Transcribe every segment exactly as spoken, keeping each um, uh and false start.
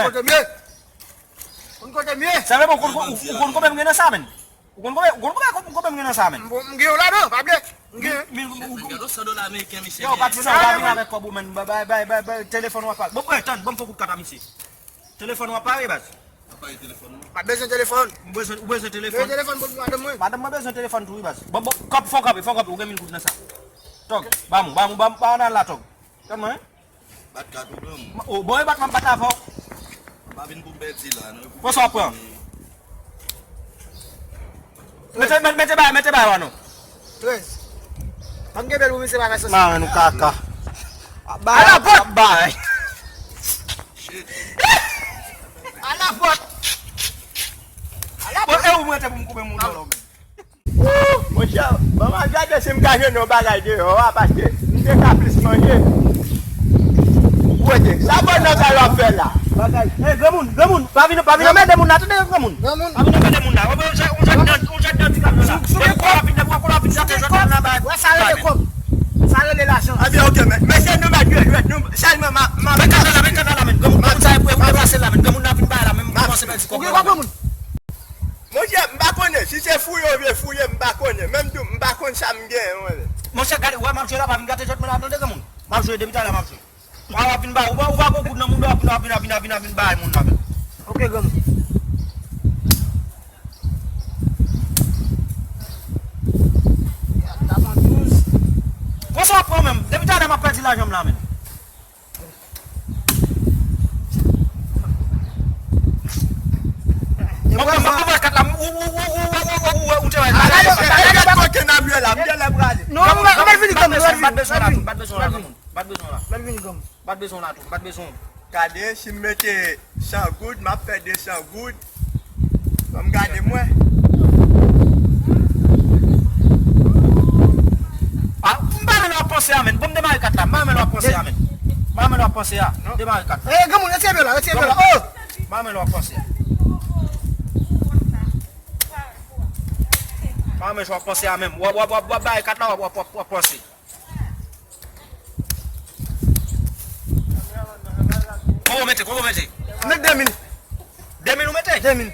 Konn kote m ye. Konn kote m ye. Sa vle bon, ou konn, ou, ou konn konbyen m gen nan sa, menn? Ou konn konbyen, ou konn konbyen, konbyen m gen nan sa, menn? Bon, m gen yon ladan, pa bliye. M gen. Mil, mil, ou, ou, Gade san dola ameriken, misye yo, gen. Patwon, ou pa vin avèk kòb ou, menn. Bay, bay, bay, bay, bay, telefòn w ap pale. Bon, tann, ban m fè kout kat a misye. Telefòn w ap pale, baz. Apa e telefòn nan? Pa bezwen telefòn. Ou bezwen, ou bezwen telefòn? Bezwen telefòn pou madanm mwen. Madanm mwen bezwen telefòn tou, wi, baz. Bon, bon, kòb, fò kanpe, fò kanpe, ou gen mil goud nan sa. Tòg, ba m, ba m, ba m, ba m nan la, Tòg. Tande mwen, wi. Bat kat ou, granmoun. O, bon, e bat m ap bat avè w. Pa vin pou m pèdi la, non. Pran sa w ap pran. Mete, mete, mete bay, mete bay, Wano. Trèz. Ban m kenbe l pou misye pa fè sòs. Marenn ou kaka. Ap bay, ap bay. Shit. Alapòt. Alapòt. Bon, e ou mwen te pou m koupe moun nan, men. Wou! Monchè, ban m al gade si m ka jwenn yon bagay deyò a, paske m te ka plis manje. Kote? Sa bon nan sa w ap fè la? Bagay. Ey, granmoun, granmoun, pa vin, pa vin anmède moun la, tande, granmoun. Granmoun. Pa vin anmède moun la. Ou jwenn, ou jwenn dan, ou jwenn dan ti granmoun la. Sou, sou de kòb. Depi w ap vin, depi w ap vin, w ap vin, w ap vin, w ap vin, w ap vin, w ap vin. Wè sa rele kòb. Sa rele lajan. Ebyen, oke, men, mesye, nou mèt jwe jwèt, nou, sèlman m ap, m ap. Met kat la, met kat la, men. Granmoun, granmoun sa e pou, e pou deplase la, men. Granmoun nan vin bay la, men. Ou kòmanse pèdi kòb. Ou gen kòb, granmoun? Monchè, m pa konnen. Si se fouye w vle fouye, m pa konnen. Menm tou, m pa konn sa m genyen, mwen menm. Monchè, gade, wè, m ap jwe la, pa vin gate jwèt mwen la, tande, granmoun. M ap jwe, depi talè m ap jwe. Wè, w ap vin ba, ou pa, ou pa gon goud nan moun, w ap vin, w ap vin, w ap vin, w ap vin, w ap vin bay moun nan, men. Oke, granmoun. Pran sa w ap pran, menm. Depi talè m ap pèdi lajan m la, men. Mwen, mwen, mwen, mwen, kat la, ou, ou, ou te wè. Gade, gade, gade kote n ap ye la, m genlè prale. Non, m pral vini, granmoun, m pral vini, m pral vini. M pa t bezwen w la, granmoun. M pa t bezwen w la. M pral vini, granmoun. M pa t bezwen w la tou, m pa t bezwen w. Gade, si m mete san goud, m ap fè de san goud. Ban m gade mwen. A, m pa nan w ap panse a, menn. Bon, m demare kat la. M pa renmen lè w ap panse a, menn. M pa renmen lè w ap panse a. Demare kat la. Eh, granmoun, retire byo la, retire byo la. Oh! M pa renmen lè w ap panse a. M pa renmen lè w ap panse a, menn. W ap, w ap, w ap, w ap bay kat la, w ap, w ap, w ap, w ap panse. Konbyen w mete? Konbyen w mete? Met de mil. De mil ou mete? De mil.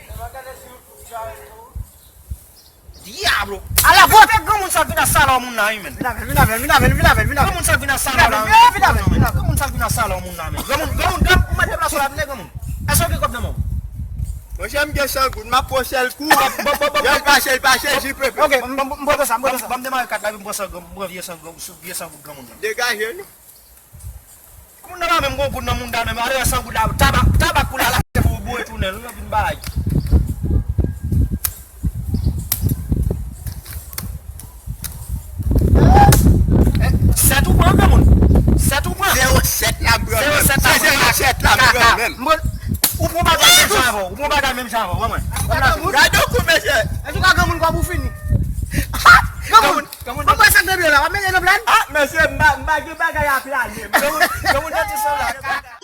Diablo! Ala vòt! Granmoun sa vin a salò moun nan, wi, menn. Vin avè l, vin avè l, vin avè l, vin avè l, vin avè l. Granmoun sa vin a salò la, wi. Vin avè l, vin avè l. Granmoun sa vin a salò moun nan, menn. Granmoun, granmoun, granmoun, ou mèt deplase la, vin, granmoun. Èske w gen kòb nan men w? Mwen, jan m gen san goud, m ap pran sèl kou. Bon, bon, bon, bon, bon, bon, pase l, pase l, jipe. Ok, m, m, m pran sa, m pran sa. Ban m demare kat la, epi m pran san, m pran vye san, vye san goud granmoun nan. Degaje nou. Moun nan pa menm gon goud nan moun nan menm, ale wè san goud la, tabak, tabak pou l al achte pou ou boure tounen l, ou vin bay. Eh, sèt ou pran, granmoun. Sèt ou pran. Zewo sèt la m pran menm. Zewo sèt la m pran. Se zewo sèt la m pran menm. Ou Ou pran bagay menm jan avè w. Ou pran bagay menm jan avè w. Wè mwen. Gade yon kou, mesye. Èske w ka granmoun kòb ou fini? Granmoun. Granmoun. Mwen sa k nan pye w la, w ap mete nan plèn? Ah, mesye, m pa, m pa gen bagay a plane. Granmoun, granmoun nan ti sou la.